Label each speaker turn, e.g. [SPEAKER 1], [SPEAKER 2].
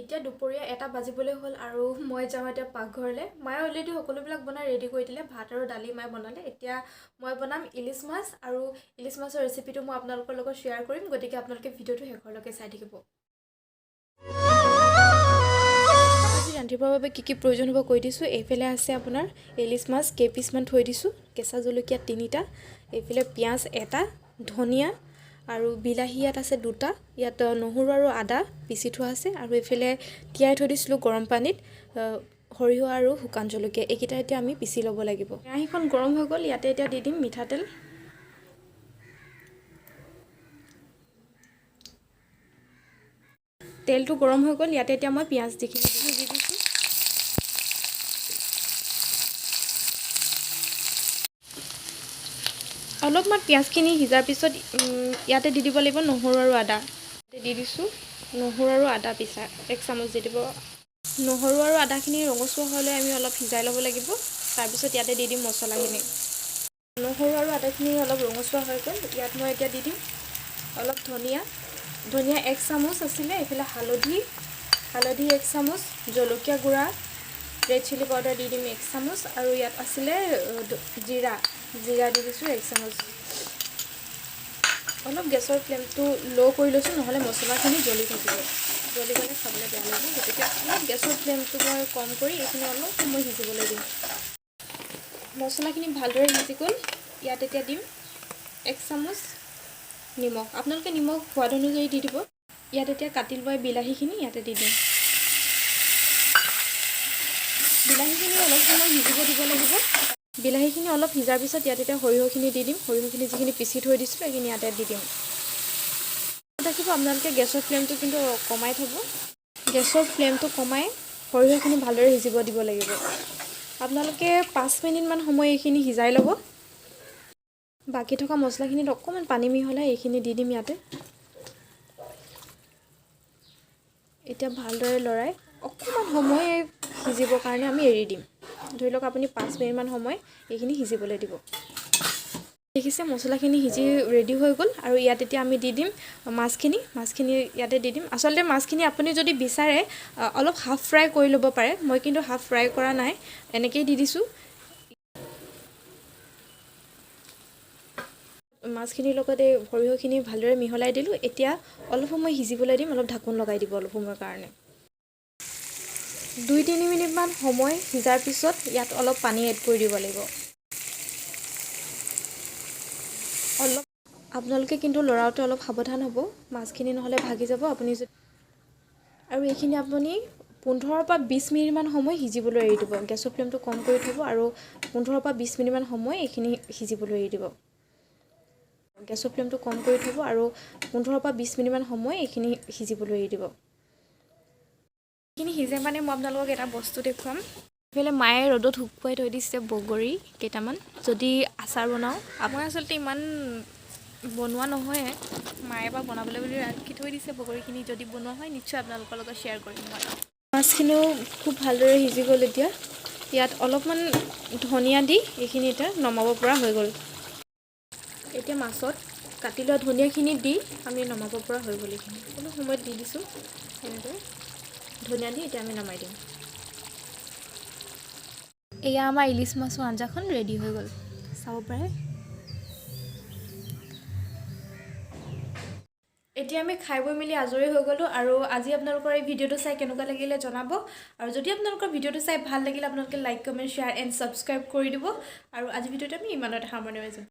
[SPEAKER 1] এতিয়া দুপৰীয়া 1টা বাজিবলৈ হ'ল আৰু মই যাওঁ এতিয়া পাকঘৰলৈ। মায়ে অলৰেডি সকলোবিলাক বনাই ৰেডি কৰি দিলে, ভাত আৰু দালি মায়ে বনালে। এতিয়া মই বনাম ইলিচ মাছ আৰু ইলিচ মাছৰ ৰেচিপিটো মই আপোনালোকৰ লগত শ্বেয়াৰ কৰিম, গতিকে আপোনালোকে ভিডিঅ'টো শেষৰলৈকে চাই থাকিব। আজি ৰান্ধিবৰ বাবে কি কি প্ৰয়োজন হ'ব কৈ দিছোঁ। এইফালে আছে আপোনাৰ ইলিচ মাছ কেইপিচমান থৈ দিছোঁ, কেঁচা জলকীয়া 3টা, এইফালে পিঁয়াজ 1টা, ধনিয়া আৰু বিলাহী ইয়াত আছে 2টা, ইয়াত নহৰু আৰু আদা পিচি থোৱা আছে, আৰু এইফালে তিয়াই থৈ দিছিলোঁ গৰম পানীত সৰিয়হ আৰু শুকান জলকীয়া। এইকেইটা এতিয়া আমি পিচি ল'ব লাগিব। কেৰাহীখন গৰম হৈ গ'ল, ইয়াতে এতিয়া দি দিম মিঠাতেল। তেলটো গৰম হৈ গ'ল, ইয়াতে এতিয়া মই পিঁয়াজ যিখিনি দি দিছোঁ। অলপমান পিঁয়াজখিনি সিজাৰ পিছত ইয়াতে দি দিব লাগিব নহৰু আৰু আদা। ইয়াতে দি দিছোঁ নহৰু আৰু আদা পিছা 1 চামুচ দি দিব। নহৰু আৰু আদাখিনি ৰঙচুৱা হ'লে আমি অলপ সিজাই ল'ব লাগিব। তাৰপিছত ইয়াতে দি দিম মছলাখিনি। নহৰু আৰু আদাখিনি অলপ ৰঙচুৱা হৈ গ'ল, ইয়াত মই এতিয়া দি দিম অলপ ধনিয়া। ধনিয়া 1 চামুচ আছিলে, এইফালে হালধি 1 চামুচ, জলকীয়া গুড়া, ৰেড চিলি পাউডাৰ দি দিম 1 চামুচ, আৰু ইয়াত আছিলে জিৰা দি দিছোঁ 1 চামুচ। অলপ গেছৰ ফ্লেমটো ল' কৰি লৈছোঁ, নহ'লে মছলাখিনি জ্বলি থাকিব, জ্বলি গ'লে খাবলৈ বেয়া লাগিব। গতিকে অলপ গেছৰ ফ্লেমটো মই কম কৰি এইখিনি অলপ সময় সিজিবলৈ দিম। মছলাখিনি ভালদৰে সিজি গ'ল, ইয়াত এতিয়া দিম 1 চামুচ নিমখ। আপোনালোকে নিমখ সোৱাদ অনুযায়ী দি দিব। ইয়াত এতিয়া কাটি লোৱা বিলাহীখিনি ইয়াতে দি দিম। বিলাহীখিনি অলপ সময় সিজিব দিব লাগিব। বিলাহীখিনি অলপ সিজাৰ পিছত ইয়াত এতিয়া সৰিয়হখিনি দি দিম। সৰিয়হখিনি যিখিনি পিচি থৈ দিছিলোঁ সেইখিনি ইয়াতে দি দিম। ৰাখিব আপোনালোকে গেছৰ ফ্লেমটো কিন্তু কমাই থ'ব। গেছৰ ফ্লেমটো কমাই সৰিয়হখিনি ভালদৰে সিজিব দিব লাগিব। আপোনালোকে 5 মিনিটমান সময় এইখিনি সিজাই ল'ব। বাকী থকা মছলাখিনিত অকণমান পানী মিহলাই এইখিনি দি দিম ইয়াতে। এতিয়া ভালদৰে লৰাই অকণমান সময় সিজিবৰ কাৰণে আমি এৰি দিম। ধৰি লওক আপুনি 5 মিনিটমান সময় এইখিনি সিজিবলৈ দিব। দেখিছে মছলাখিনি সিজি ৰেডি হৈ গ'ল। আৰু ইয়াত এতিয়া আমি দি দিম মাছখিনি। মাছখিনি ইয়াতে দি দিম। আচলতে মাছখিনি আপুনি যদি বিচাৰে অলপ হাফ ফ্ৰাই কৰি ল'ব পাৰে, মই কিন্তু হাফ ফ্ৰাই কৰা নাই, এনেকৈয়ে দি দিছোঁ। মাছখিনিৰ লগত এই সৰিয়হখিনি ভালদৰে মিহলাই দিলোঁ। এতিয়া অলপ সময় সিজিবলৈ দিম, অলপ ঢাকোন লগাই দিব অলপ সময়ৰ কাৰণে। 2-3 মিনিটমান সময় সিজাৰ পিছত ইয়াত অলপ পানী এড কৰি দিব লাগিব। অলপ আপোনালোকে কিন্তু লৰাওঁতে অলপ সাৱধান হ'ব, মাছখিনি নহ'লে ভাগি যাব। আপুনি যদি আৰু এইখিনি আপুনি 15ৰ পৰা 20 মিনিটমান সময় সিজিবলৈ এৰি দিব। গেছৰ ফ্লেমটো কম কৰি থ'ব আৰু 15ৰ পৰা 20 মিনিটমান সময় এইখিনি সিজিবলৈ এৰি দিব। গেছৰ ফ্লেমটো কম কৰি থ'ব আৰু 15ৰ পৰা 20 মিনিটমান সময় এইখিনি সিজিবলৈ এৰি দিব। এইখিনি সিজে মানে মই আপোনালোকক এটা বস্তু দেখুৱাম। এইফালে মায়ে ৰ'দত শুকুৱাই থৈ দিছে বগৰী কেইটামান, যদি আচাৰ বনাওঁ। মই আচলতে ইমান বনোৱা নহয়ে, মায়ে বা বনাবলৈ বুলি ৰাখি থৈ দিছে বগৰীখিনি। যদি বনোৱা হয় নিশ্চয় আপোনালোকৰ লগত শ্বেয়াৰ কৰিম মই। মাছখিনিও খুব ভালদৰে সিজি গ'ল। এতিয়া ইয়াত অলপমান ধনিয়া দি এইখিনি এতিয়া নমাব পৰা হৈ গ'ল। এতিয়া মাছত কাটি লোৱা ধনিয়াখিনি দি আমি নমাব পৰা হৈ গ'ল। এইখিনি অলপ সময়ত দি দিছোঁ এনেদৰে ধনিয়া দি এতিয়া আমি নমাই দিম। এয়া আমাৰ ইলিচ মাছৰ আঞ্জাখন ৰেডি হৈ গ'ল, চাব পাৰে। এতিয়া আমি খাই বৈ মেলি আজৰি হৈ গ'লোঁ। আৰু আজি আপোনালোকৰ এই ভিডিঅ'টো চাই কেনেকুৱা লাগিলে জনাব। আৰু যদি আপোনালোকৰ ভিডিঅ'টো চাই ভাল লাগিলে আপোনালোকে like, comment, share and subscribe কৰি দিব। আৰু আজি ভিডিঅ'টো আমি ইমানতে সামৰণি মাৰিছোঁ।